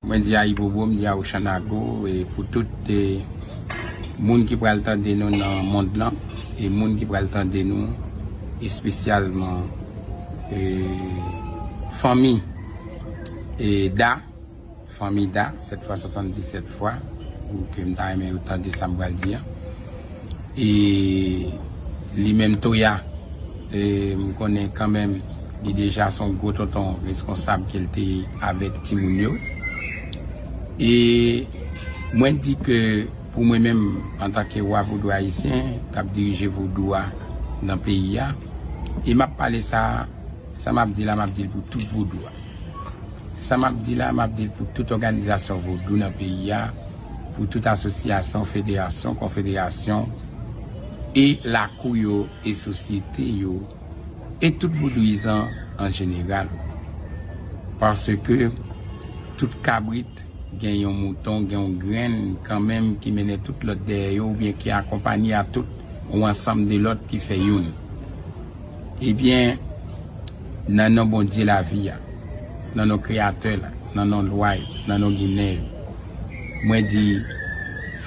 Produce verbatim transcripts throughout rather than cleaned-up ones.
Mwen di Ayibobo, m di Awochanago, e pou tout e, moun ki pral tande nou nan mond lan, e moun ki pral tande nou espesyalman e, fanmi e Da, fanmi Da, sèt fwa swasanndisèt fwa, pou ke m ta renmen yo tande sa m pral di a. E li menm Toya, e, m konnen kanmenm li deja se yon gwo tonton reskonsab ke l te ye avèk timoun yo. E mwen di ke pou mwen menm, antanke wa vodou ayisyen, k ap dirije vodou a nan peyi a, e m ap pale sa, sa m ap di la, m ap di l pou tout vodou a. Sa m ap di la, m ap di l pou tout òganizasyon vodou nan peyi a, pou tout asosyasyon, federasyon, konfederasyon, e lakou yo, e sosyete yo, e tout vodouyizan an jeneral. Paske tout kabrit gen yon mouton, gen yon grenn kanmenm ki mennen tout lòt dèyè yo, oubyen ki akonpaye a tout yon ansanm de lòt ki fè youn. Ebyen, nan non Bondye lavi a, nan non Kreyatè la, nan non lwa yo, nan non Ginen yo, mwen di,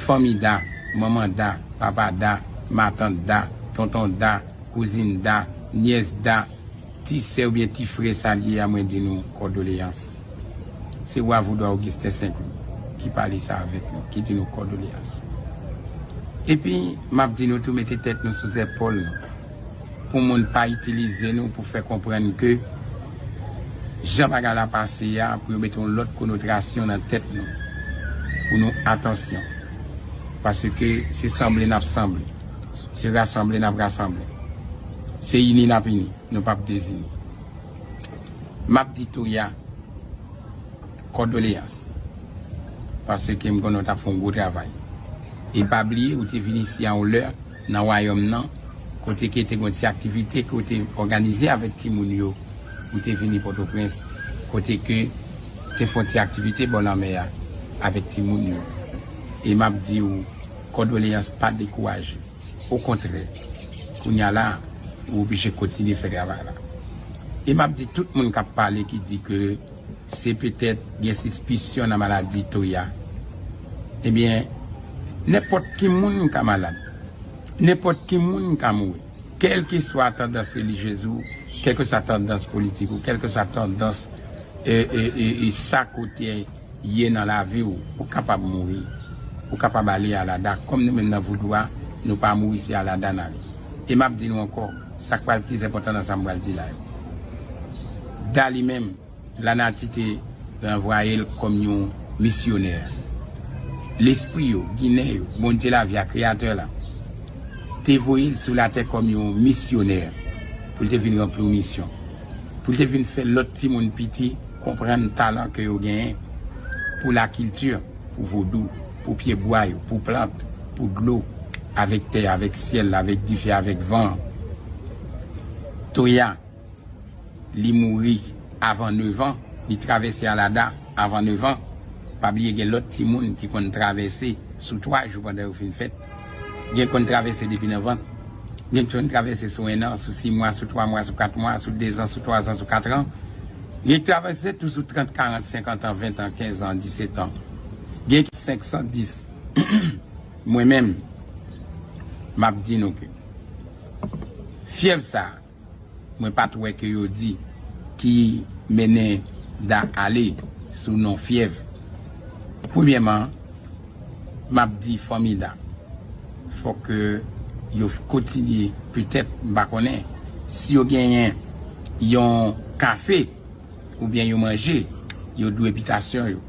fanmi Da, manman Da, papa Da, matant Da, tonton Da, kouzin Da, nyès Da, ti sè oubyen ti frè sa l ye a, mwen di nou kòdoleyans. Se wa vodou Augustin Saint-Louis ki pale sa avèk nou, ki di nou kòdoleyans. Epi, m ap di nou tou mete tèt nou sou zèpòl nou, pou moun pa itilize nou pou fè konprann ke jan bagay la pase a, pou yo mete yon lòt konotasyon nan tèt nou, pou nou atansyon. Paske se sanble n ap sanble, se rasanble n ap rasanble, se ini n ap ini, nou p ap dezini. M ap di Toya, kòdoleyans. Paske m konnen w t ap fè yon gwo travay. E pa bliye, ou te vin isi a yon lè nan wayòm nan, kote ke te gen yon ti aktivite ke w te òganize avèk timoun yo. Ou te vini Pòtoprens, kote ke te fè yon ti aktivite bò lanmè a avèk timoun yo. E m ap di w, kòdoleyans, pa dekouraje. Okontrè, kounye a la, ou oblije kontinye fè travay la. E m ap di tout moun k ap pale ki di ke se petèt gen sispisyon nan maladi Toya. Ebyen, nenpòt ki moun ka malad. Nenpòt ki moun ka mouri. Kèlkeswa tandans relijyez ou, kèlkeswa tandans politik ou, kèlkeswa tandans e, e, e, e sa kote ye nan lavi w, ou kapab mouri. Ou kapab ale alada. Kòm nou menm nan vodou a, nou pa mouri, se alada n ale. E m ap di nou ankò, sa k pral pi enpòtan nan sa m pral di la yo. Da li menm, lanati te ranvwaye l kòm yon misyonè. Lespri yo, Ginen yo, Bondye lavi a, Kreyatè la, te voye l sou latè kòm yon misyonè pou l te vin ranpli yon misyon. Pou l te vin fè lòt timoun piti konprann talan ke yo genyen pou lakilti, pou vodou, pou pyebwa yo, pou plant, pou dlo, avèk tè, avèk syèl, avèk dife, avèk van. Toya, li mouri avan nevan, li travèse alada avan nevan. Pa bliye gen lòt timoun ki konn travèse sou twa jou pandan yo fin fèt. Gen konn travèse depi nan vant. Gen konn travèse sou en an, sou sis mwa, sou twa mwa, sou kat mwa, sou dezan, sou twazan, sou katran. Gen travèse tou sou trant, karant, senkant an, ven an, kenz an, disèt an. Gen ki senk san dis. Mwen menm, m ap di nou ke fyèv sa a, mwen pa t wè ke yo di ki mennen Da ale sou non fyèv. Premyèman, m ap di fanmi Da, fòk yo kontinye, petèt, m pa konnen, si yo genyen yon kafe oubyen yo manje, yo dwe bitasyon yo,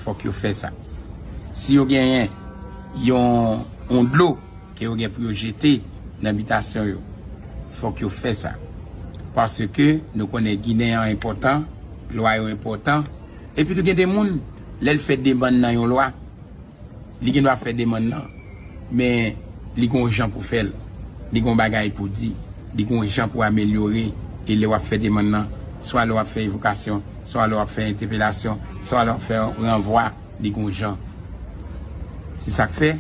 fòk yo fè sa. Si yo genyen yon, yon dlo, ke yo gen pou yo jete nan bitasyon yo. Fòk yo fè sa. Paske nou konnen Ginen an enpòtan, lwa yo enpòtan. Epi tou gen de moun, lè l fè demann nan yon lwa, li gen dwa fè demann nan, men li gon jan pou fè l. Li gon bagay pou di. Li gon jan pou amelyore. E lè w ap fè demann nan, swa lè w ap fè evokasyon, swa lè w ap fè entèpelasyon, swa lè w ap fè ranvwa, li gon jan. Se sa k fè,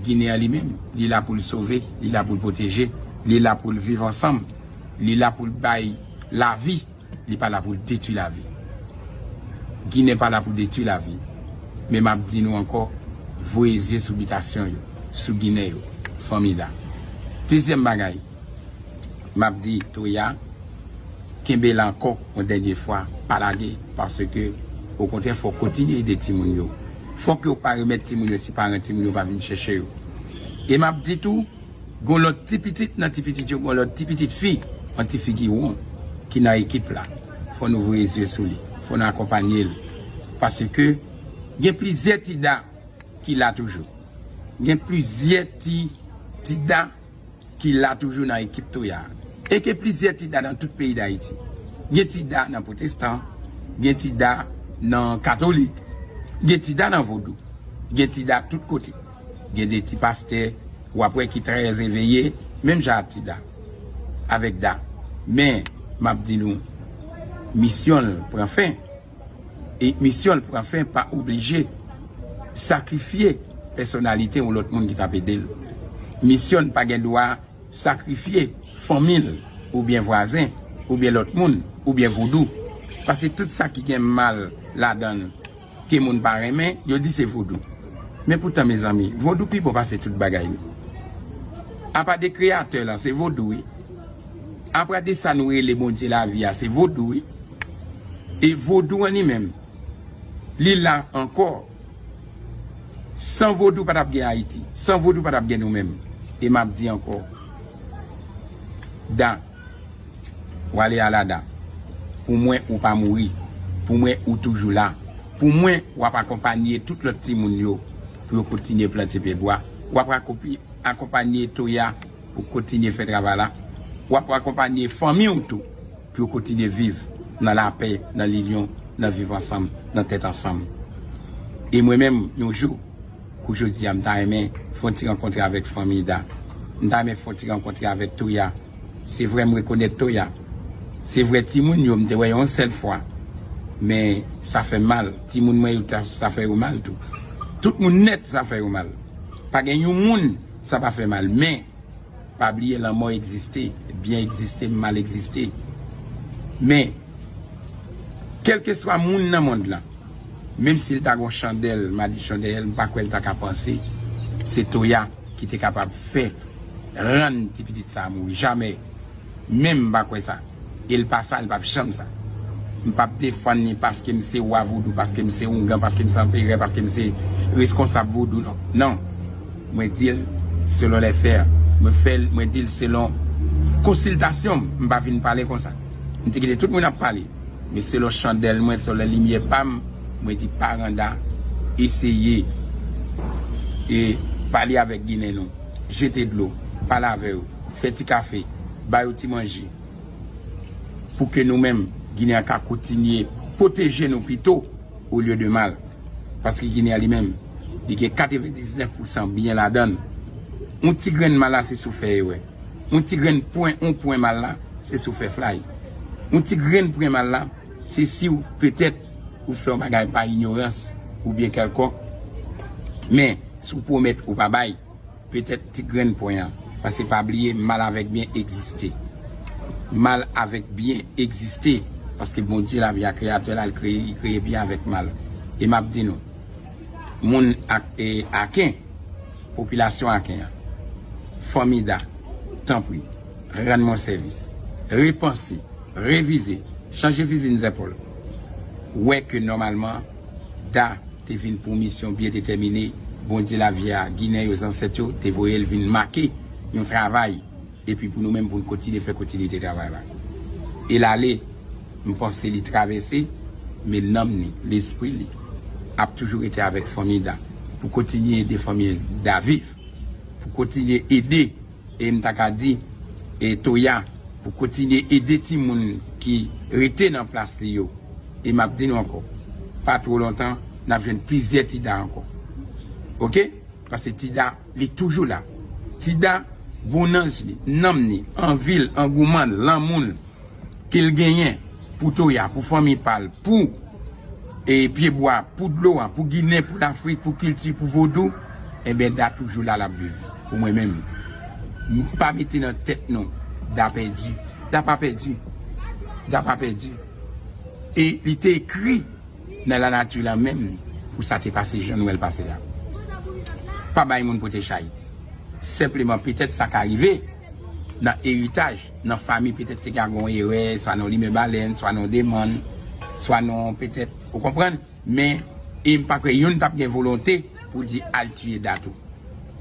Ginen an li menm, li la pou l sove, li la pou l pwoteje, li la pou l viv ansanm, li la pou l bay lavi, li pa la pou l detwi lavi. Ginen pa la pou detwi lavi. Men m ap di nou ankò, voye zye sou bitasyon yo, sou Ginen yo, fanmi Da. Dezyèm bagay, m ap di Toya, kenbe la ankò yon dènye fwa, pa lage, paske okontrè, fò w kontinye ede timoun yo. Fòk yo pa remèt timoun yo si paran timoun yo pa vin chèche yo. E m ap di tou, gon lòt ti pitit nan ti pitit yo, gon lòt ti pitit fi, yon ti figi won, ki nan ekip la. Fò nou voye zye sou li, fò nou akonpanye l. Paske gen plizyè ti Da ki la toujou. Gen plizyè ti, ti Da ki la toujou nan ekip Toya. E gen plizyè ti Da nan tout peyi Dayiti. Gen ti Da nan pwotestan, gen ti Da nan katolik, gen ti Da nan vodou, gen ti Da tout kote. Gen de ti pastè, w ap wè ki trè eveye, menm jan ak ti Da, avèk Da. Men, m ap di nou, misyon l pran fen. E misyon l pran fen pa oblije sakrifye pèsonalite yon lòt moun ki t ap ede l. Misyon l pa gen dwa sakrifye fanmi l, oubyen vwazen, oubyen lòt moun, oubyen vodou. Paske tout sa ki gen mal ladan l, ke moun pa renmen, yo di se vodou. Men poutan, mezanmi, vodou pi bon pase tout bagay yo. Apa de kreyatè la, se vodou, wi. Apa de sa nou rele Bondye lavi a, se vodou, wi. E vodou an li menm, li la ankò. San vodou pa t ap gen Ayiti. San vodou pa t ap gen nou menm. E m ap di ankò, Da, w ale alada. Pou mwen, ou pa mouri. Pou mwen, ou toujou la. Pou mwen, w ap akonpanye tout lòt timoun yo pou yo kontinye plante pye bwa. W ap akonpi-, akonpanye Toya pou kontinye fè travay la. W ap akonpanye fanmi w tou pou yo kontinye viv nan lapè, nan linyon, nan viv ansanm, nan tèt ansanm. E mwen menm, yon jou, kou jodi a, m ta renmen fè yon ti rankontre avèk fanmi Da. M ta renmen fè yon ti rankontre avèk Toya. Se vre, m rekonèt Toya. Se vre, timoun yo, m te wè yo yon sèl fwa. Men, sa fè m mal. Timoun mwen yo, ta, sa fè yo mal tou. Tout moun nèt, sa fè yo mal. Pa gen yon moun, sa pa fè mal. Men, pa bliye, lanmò egziste, byen egziste, mal egziste. Men, kèlkeswa moun nan mond lan, menm si l ta gon chandèl, Madi Chandèl, m pa kwè l ta ka panse se Toya ki te kapab fè rann ti pitit sa a mouri. Jamè. Menm m pa kwè sa. E l pa sa, l p ap janm sa. M p ap defann li paske m se wa vodou, paske m se oungan, paske m se anperè, paske m se reskonsab vodou, non. Non. Mwen di l selon lè fè. Mwen fè l, mwen di l selon konsiltasyon m. M pa vin pale konsa. M te kite tout moun ap pale. Men selon chandèl mwen, selon limyè pa m, mwen di paran Da, eseye e pale avèk Ginen nou. Jete dlo, pale avè yo, fè ti kafe, ba yo ti manje. Pou ke nou menm, Ginen an ka kontinye pwoteje nou pito olye de mal. Paske Ginen an li menm, li gen katrevendiznèf pousan byen ladan l. Yon ti grenn mal la, se si w fè erè. Yon ti grenn pwen, yon pwen mal la, se si w fè flay. Yon ti grenn pwen mal la, se si w petèt ou fè yon bagay pa inyorans oubyen kèlkòk. Men, si w pwomèt ou pa bay, petèt ti grenn pwen an. Paske pa bliye, mal avèk byen egziste. Mal avèk byen egziste. Paske Bondye lavi a, kreyatè la, l kreye, li kreye byen avèk mal. E m ap di nou, moun ak, e, Aken, popilasyon Aken an, fanmi Da, tanpri, rann mwen sèvis. Repanse, revize, chanje fizi n zèpòl. Wè ke nòmalman, Da te vin pou misyon byen detèmine. Bondye lavi a, Ginen yo, zansèt yo, te voye l vin make yon travay. Epi pou nou menm, pou n kontinye fè kontinite travay la. E l ale, m panse li travèse, men nanm ni, lespri li, ap toujou rete avèk fanmi Da. Pou kontinye ede fanmi Da viv. Pou kontinye ede, e m ta ka di, e Toya, pou kontinye ede timoun ki rete nan plas li yo. E m ap di nou ankò, pa two lontan, n ap jwenn plizyè ti Da ankò. Oke? Paske ti Da, li toujou la. Ti Da, bon nanj li, nanm ni, anvi l, angouman l, lanmou l ke l genyen pou Toya, pou fanmi pa l, pou, e, pyebwa, pou dlo a, pou Ginen, pou Lafrik, pou kilti, pou vodou, enben, Da toujou la, l ap viv pou mwen menm. M pa mete nan tèt nou, Da pèdi. Da pa pèdi. Da pa pèdi. E li te ekri nan lanati la menm pou sa te pase jan nou wè l pase a. Pa bay moun pote chay. Senpleman, petèt sa ka rive nan eritaj, nan fanmi, petèt te ka gen yon erè, swa nan limen balèn, swa nan demann, swa nan petèt, ou konprann? Men, e m pa kwè youn t ap gen volonte pou di al tiye dat ou.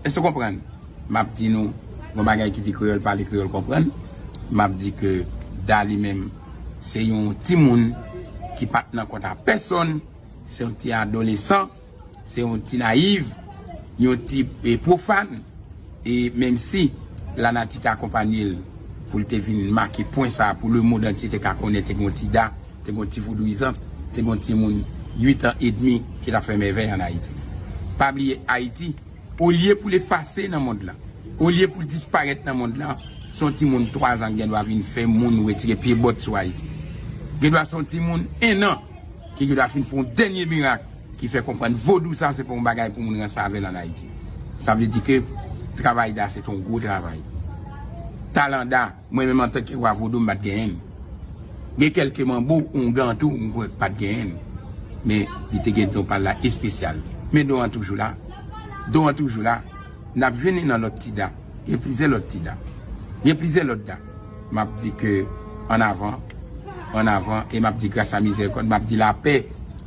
Èske w konprann? M ap di nou yon bagay ki di kreyòl pale, kreyòl konprann. M ap di ke Da li menm, se yon timoun ki pa t nan kont a pèsonn, se yon ti adolesan, se yon ti nayiv, yon ti e, pwofàn. E menm si lanati te akonpanye l pou l te vin make pwen sa a, pou lemonn antye te ka konnen te gen yon ti Da, te gen yon ti vodouyizan, te gen yon timoun uit an edmi ki t ap fè mèvèy ann Ayiti. Pa bliye, Ayiti, olye pou l efase nan mond lan, olye pou l disparèt nan mond lan, se yon timoun twazan ki gen dwa vin fè moun retire pye bòt sou Ayiti. Gen dwa se yon timoun ennan ki gen dwa fin fè yon dènye mirak ki fè konprann vodou sa se pa yon bagay pou moun ranse avè l ann Ayiti. Sa vle di ke travay Da se te yon gwo travay. Talan Da, mwen menm antanke wa vodou m pa t genyen l. Gen kèlke manbo, oungan tou, m kwè pa t genyen l. Men li te gen don pa l la espesyal. Men don an toujou la. Don an toujou la. N ap jwenn li nan lòt ti Da. Gen plizyè lòt ti Da. Gen plizyè lòt Da. M ap di ke ann avan, ann avan, e m ap di gras a mizèrikòd, m ap di lapè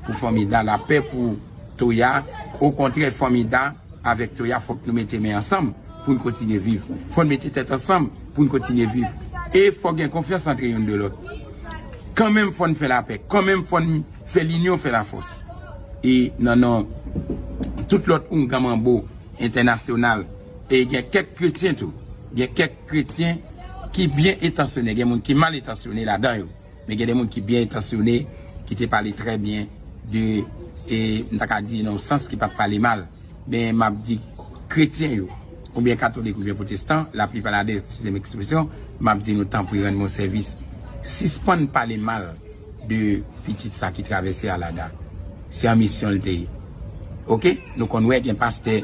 pou fanmi Da, lapè pou Toya. Okontrè, fanmi Da avèk Toya, fòk nou mete men ansanm pou n kontinye viv. Fò n mete tèt ansanm pou n kontinye viv. E fòk gen konfyans antre youn de lòt. Kanmenm fò n fè lapè. Kanmenm fò n fè linyon fè lafòs. E nan non tout lòt oungan manbo entènasyonal, e gen kèk kretyen tou. Gen kèk kretyen ki byen entansyone, gen moun ki mal entansyone ladan yo. Men gen de moun ki byen entansyone, ki te pale trè byen de, e m ta ka di nan yon sans ki pa t pale mal. Men m ap di kretyen yo, oubyen katolik oubyen pwotestan, laplipa ladan, eskize m ekspresyon, m ap di nou tanpri rann mwen sèvis. Sispann pale mal de pitit sa ki travèse a la Da. Se an misyon l te ye. Oke? Nou konn wè gen pastè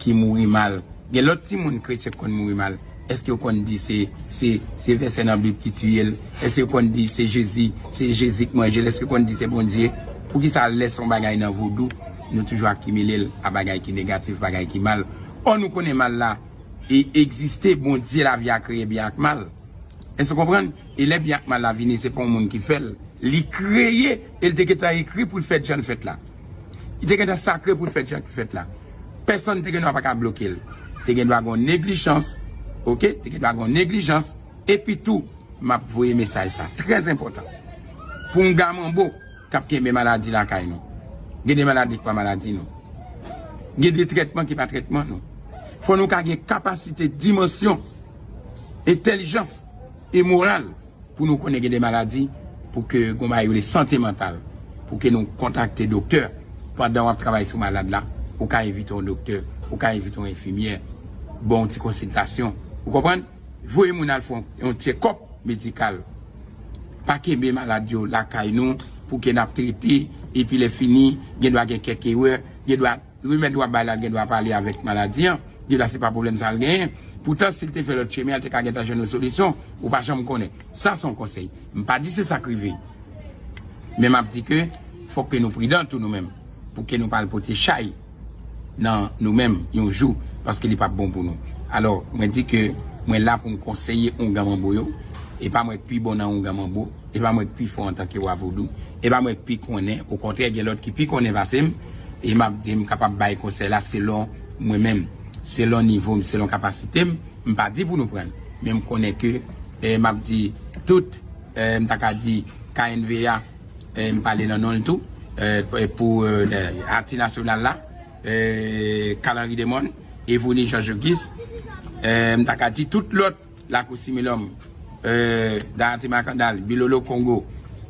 ki mouri mal. Gen lòt timoun kretyen k konn mouri mal. Èske yo konn di se, se, se vèsè nan Bib ki tiye l? Èske yo konn di se Jezi, se Jezi k manje l? Èske yo konn di se Bondye? Poukisa lè se yon bagay nan vodou, nou toujou akimile l a bagay ki negatif, bagay ki mal? Ò, nou konnen mal la e egziste, Bondye lavi a kreye byen ak mal. Èske w konprann? E lè byen ak mal la vini, se pa yon moun ki fè l. Li kreye, e l te gentan ekri pou l fèt jan l fèt la. Li te gentan sakre pou l fèt jan l fèt la. Pèsonn te gen dwa pa ka bloke l. Te gen dwa gen yon neglijans, oke? Te gen dwa gen yon neglijans. Epi tou, m ap voye mesaj sa, trè enpòtan. Pou oungan manbo k ap kenbe maladi lakay nou. Gen de maladi ki pa maladi nou. Gen de trètman ki pa trètman nou. Fò nou ka gen kapasite, dimansyon, entèlijans e moral pou nou konnen gen de maladi, pou ke gon bagay yo rele sante mantal, pou ke nou kontakte doktè. Pandan w ap travay sou malad la, ou ka envite yon doktè, ou ka envite yon enfimyè, ba w yon ti konsiltasyon. Ou konprann? Voye moun al fè yon, yon tchekòp medikal. Pa kenbe malad yo lakay nou pou ke n ap trete, epi lè fini, gen dwa gen kèk erè, gen dwa remèd w ap bay la, gen dwa pale avèk maladi an, gen dwa se pa pwoblèm sa l genyen. Poutan, si l te fè lòt chemen an, l te ka gentan jwenn yon solisyon, ou pa janm konnen. Sa se yon konsèy. M pa di se sa k rive. Men m ap di ke fòk ke nou pridan tou nou menm, pou ke nou pa al pote chay nan nou menm yon jou, paske li p ap bon pou nou. Alò, mwen di ke mwen la pou m konseye oungan manbo yo, e pa mwen k pi bon nan oungan manbo, e pa mwen k pi fò antanke wa vodou, e pa mwen k pi konnen, okontrè, gen lòt ki pi konnen pase m, e m ap di m kapab bay konsèy la selon mwen menm, selon nivo m, selon kapasite m, m pa di pou nou pran l, men m konnen ke, e, m ap di tout, e, m ta ka di K N V A, e, m pale nan non l tou, e, pou, e, Ati Nasyonal la, e, Carl Henry Demon, Evony Jean Joguis, e, m ta ka di tout lòt Lakou Similòm, e, Darati Makandal, Bilolo Kongo,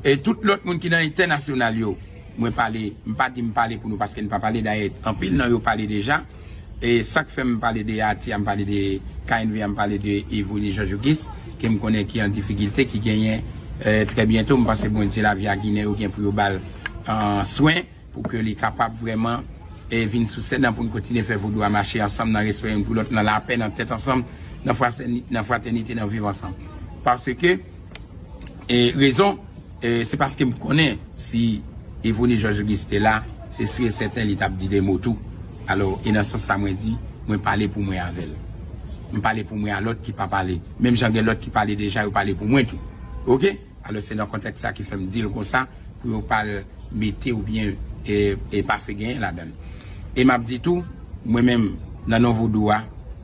e tout lòt moun ki nan entènasyonal yo, mwen pale, m pa di m pale pou nou paske n pa pale, dayè, anpil nan yo pale deja. E sa k fè m pale de Ati a, m pale de K N V a, m pale de Evony Jean Joguis, ke m konnen ki an difikilte, ki genyen, e, trè byento, m panse Bondye lavi a Ginen yo gen pou yo ba l, e, swen, pou ke li kapab vrèman, e, vin sou sèn nan pou n kontinye fè vodou a mache ansanm nan respè youn pou lòt, nan lapè, nan tèt ansanm, nan fratèni-, nan fratènite, nan viv ansanm. Paske, e, rezon, e, se paske m konnen si Evoni Jòj Ougisten la, se si e sèten li t ap di de mo tou. Alò, e nan sans sa mwen di, mwen pale pou mwen avè l. M pale pou mwen a lòt ki pa pale. Menm jan gen lòt ki pale deja, yo pale pou mwen tou. Oke? Alò, se nan kontèks sa ki fè m di l konsa, pou yo pa l mete oubyen e, e pase genyen ladan l. E m ap di tou, mwen menm, nan non vodou a,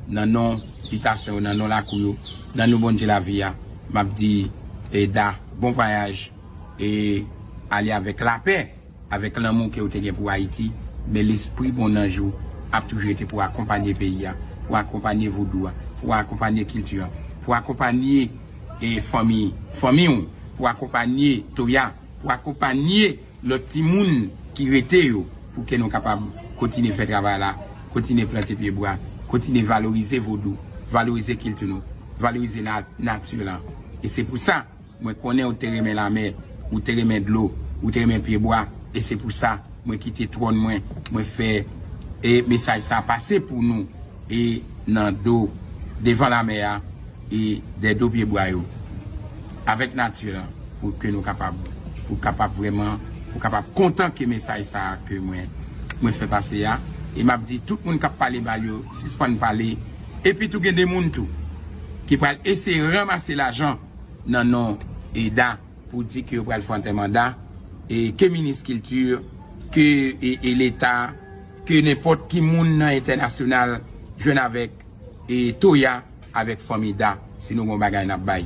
nan non bitasyon yo, nan non lakou yo, nan non Bondye lavi a, m ap di, e, Da, bon vwayaj, e ale avèk lapè, avèk lanmou ke w te gen pou Ayiti, men lespri bon nanj ou ap toujou rete pou akonpanye peyi a, pou akonpanye vodou a, pou akonpanye kilti a, pou akonpanye, e, fanmi, fanmi w, pou akonpanye Toya, pou akonpanye lòt timoun ki rete yo, pou ke nou kapab kontinye fè travay la, kontinye plante pyebwa, kontinye valorize vodou, valorize kilti nou, valorize na-, nati lan. E se pou sa, mwen konnen ou te renmen lamè, ou te renmen dlo, ou te renmen pyebwa, e se pou sa, mwen kite twòn mwen, mwen fè, e, mesaj sa pase pou nou, e nan do, devan lamè a, e dè do pyebwa yo, avèk nati lan, pou ke nou kapab, pou kapab vrèman, pou kapab kontan ke mesaj sa a ke mwen, mwen fè pase a. E m ap di tout moun k ap pale mal yo, sispann pale. Epi tou gen de moun tou, ki pral eseye ranmase lajan nan non e Da, pou di ke yo pral fè antèman Da, e ke minis kilti, ke, e, e Leta, ke nenpòt ki moun nan entènasyonal jwenn avèk, e Toya, avèk fanmi Da. Si nou gon bagay n ap bay,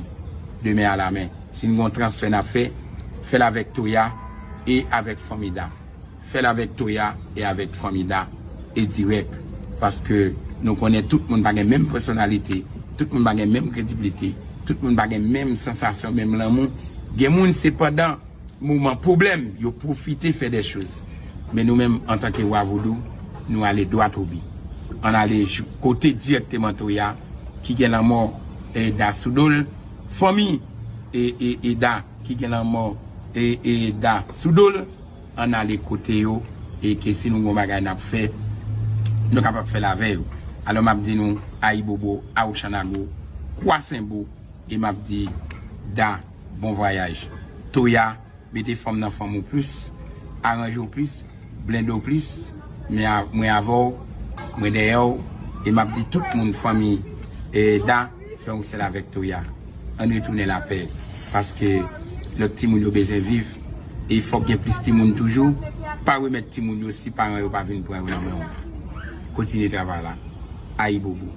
de men a la men. Si nou gon transfè n ap fè, fè l avèk Toya e avèk fanmi Da. Fè l avèk Toya e avèk fanmi Da, e dirèk. Paske nou konnen tout moun pa gen menm pèsonalite, tout moun pa gen menm kredibilite, tout moun pa gen menm sansasyon, menm lanmou. Gen moun se pandan moman pwoblèm, yo pwofite fè de choz. Men nou menm, antanke wa vodou, nou ale dwat o bi. Ann ale jou-, kote dirèkteman Toya, ki gen lanmò, e, Da sou do l, fanmi, e, e, e Da, ki gen lanmò, e, e Da sou do l, ann ale kote yo, e ke si nou gon bagay n ap fè, nou kapab fè l avè yo. Alò, m ap di nou, ayibobo, awochanago, kwasenbo, e m ap di, Da, bon vwayaj. Toya, mete fanm nan fanm ou plis, aranje w plis, blende w plis, men a, mwen avè w, mwen dèyè w, e m ap di tout moun fanmi, e, Da, fè yon sèl avèk Toya. Ann retounen lapè, paske lòt timoun yo bezwen viv, e fòk gen plis timoun toujou. Pa remèt timoun yo si paran yo pa vin pran yo nan men w. Kontinye travay la. Ayibobo.